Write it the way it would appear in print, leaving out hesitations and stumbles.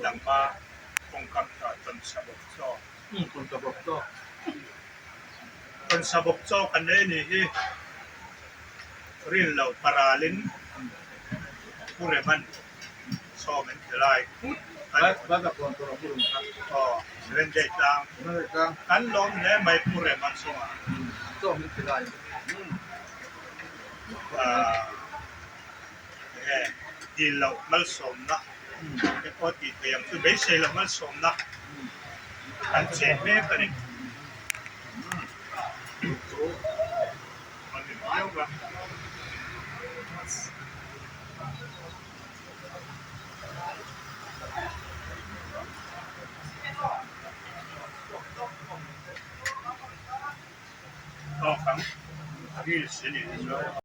Nangma kawngkam kha tawnsa bawk chaw. Tawnsa bawk chaw. Tawnsa bawk chaw kan nei anih hi rin lo paralin Pu Reman chaw min ti lai phut a ni. Aw, Seven Day tlang. Kan lawm hle mai Pu Rema chungah. Chaw min ti lai. Enge dil loh malsawmna te pawh tih theih ang chu beisei loh malsawmna an cheng mek a ni. A ni viau a. Tawk ang reels a nih chu.